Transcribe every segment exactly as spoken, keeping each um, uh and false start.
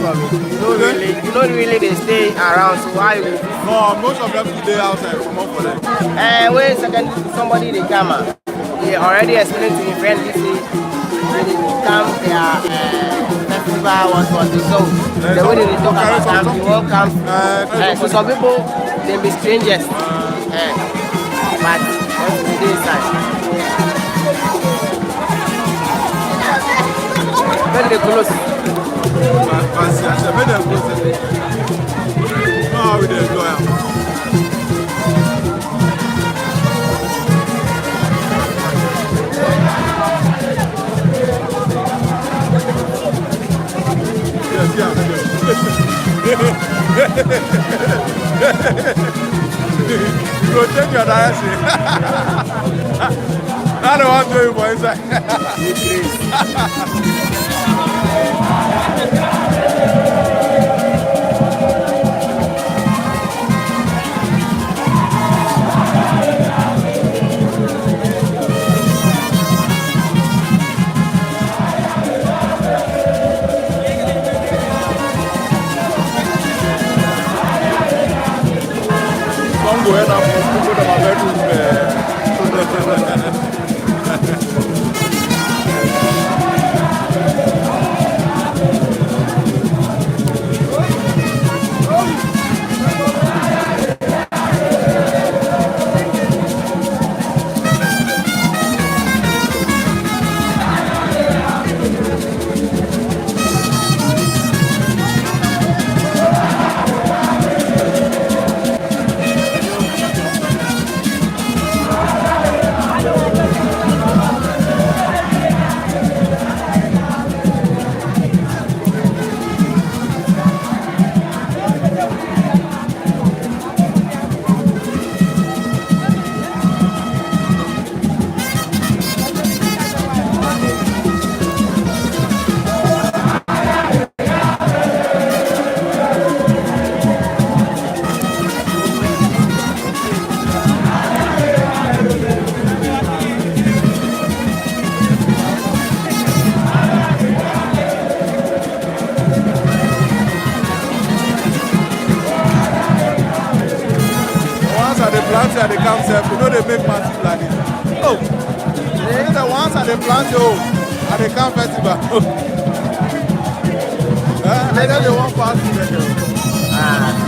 from it. You no really, you no really dey stay around, so why you go fit? No, most of them still dey outside, comot for there. Eh, when second somebody dey come, ah, he already explain to him friend, he say, when they come, their, eh, festival, what, what, so the way they talk about am, he wan come. Eh, so some people, they be strangers. Eh, but once we dey inside, make dem close. Make dem close. Now we dey enjoy am. You go change your direction. I don't want to do you for inside. Some go end up with people that are very, eh, Once I dey plant here, I dey come sef, we no dey make massive like this. Oh, you know that once I dey plant here, oh, I dey come festival. Eh, I just dey wan pass the. Ah.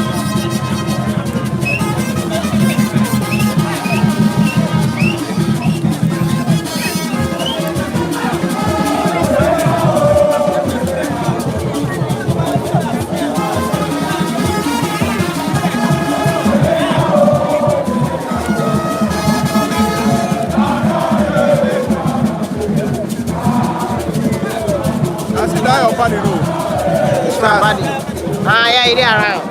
I see that your paddy, no? It's my paddy. Ah, yeah, e dey around.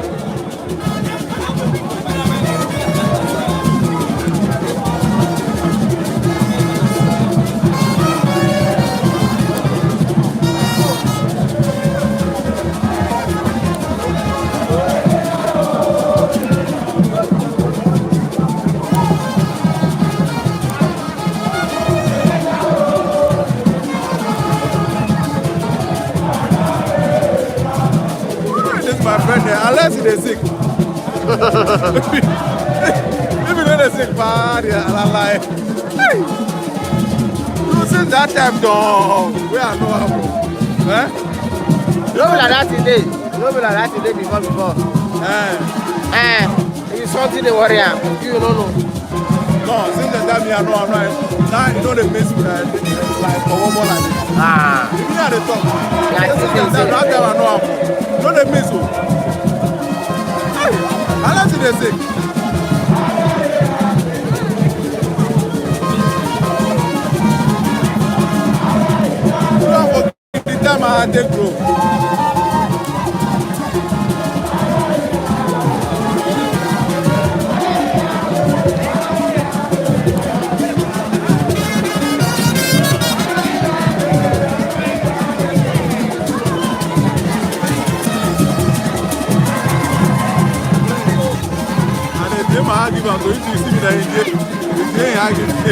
This my friend there, unless he dey sick. If you no dey sick, pa, dey lie. Hey! You see that time, dog, wey I know am. Eh? No be like that e dey. No be like that e dey before, before. Eh. Eh. If something dey worry am, you no know. No, since the time me, I know, I know. Now, you know, dey miss me, eh, like, for one more like this. Ah. You know, dey talk. Yeah, I see, see. That time, I know, I know. No, dey miss, oh. Hey, I like to dey sick. You know, The time I take grow. And the time I give am to you, you see me like this.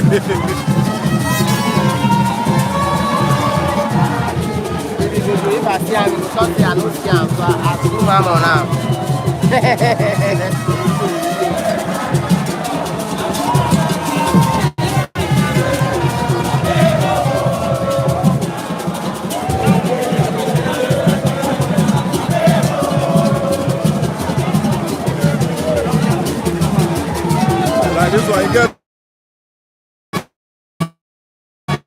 If I see am, you go talk say I no see am, so I Mama ona. Like this one, you get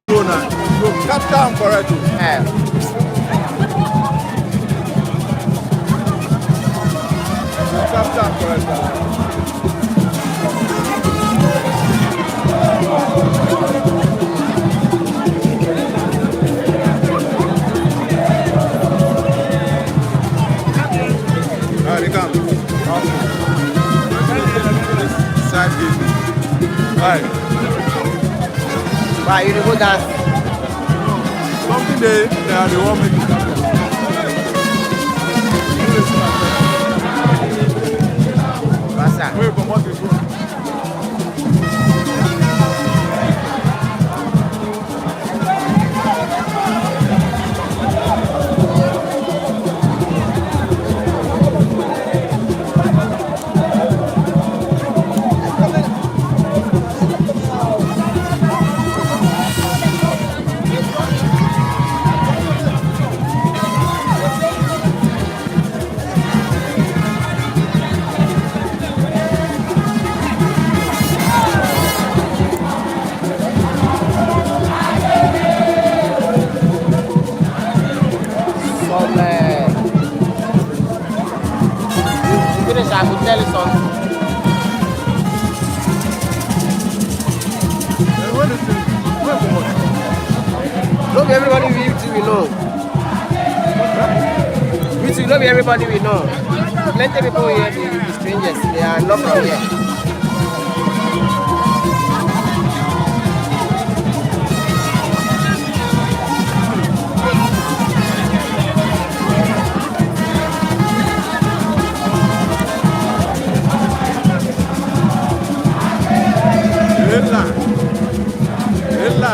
Corona, you capture am correct o. Eh. You capture am correct o. Ah, dey come. Side gate. Why? Why you dey go dance? Something dey, dey, dey wan make you dance. Basa. Wey comot the phone. Some, eh, finish, I go tell you something. No be everybody we, we know. We too, no be everybody we know. Plenty people here be, be strangers. They are not from here. Ela. Ela.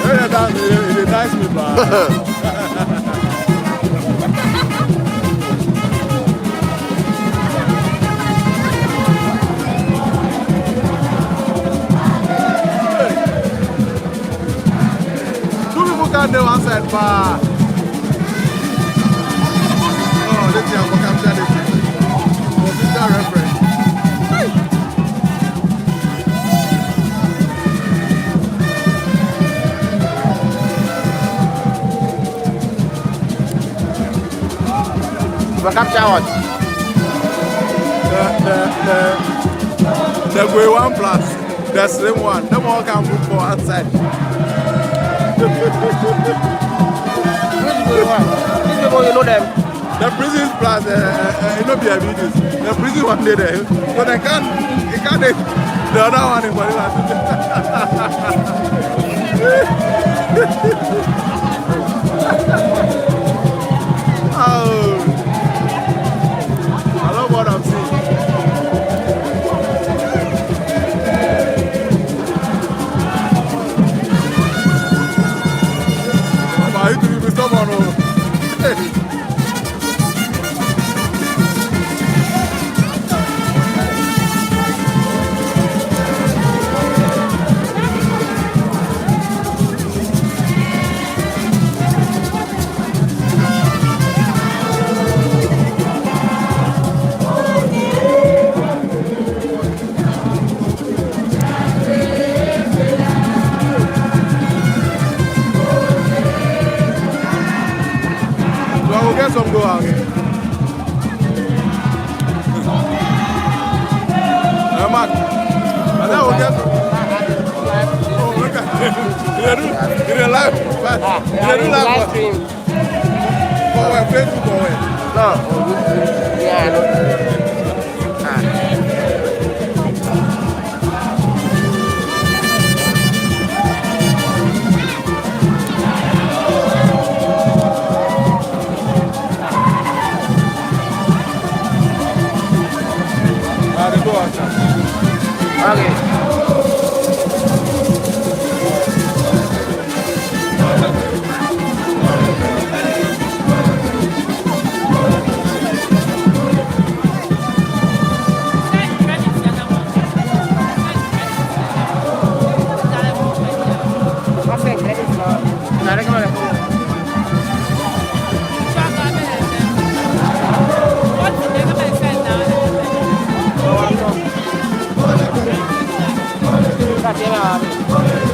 Ela, e, e dey nice me, ba. Two people can dey one side, ba. Oh, this thing, I go capture this thing. For future reference. You go capture what? The, the, the, the Gwe one plus the slim one. Dem all can book for outside. Which Gwe one? These people, you know them? The prison plus, uh, uh, uh, e no be a business. The prison one dey there. So they can't, they can't, the other one in Manila. Oh. I love what I'm seeing. But you be stubborn, oh. So I go get some go out. Eh, man. I go get. Oh, look at him. He dey do, he dey live. He dey do live stream. For where? Facebook or where? No. Yeah, I know. Ah. Ah, dey go outside. Okay. Ka tiena.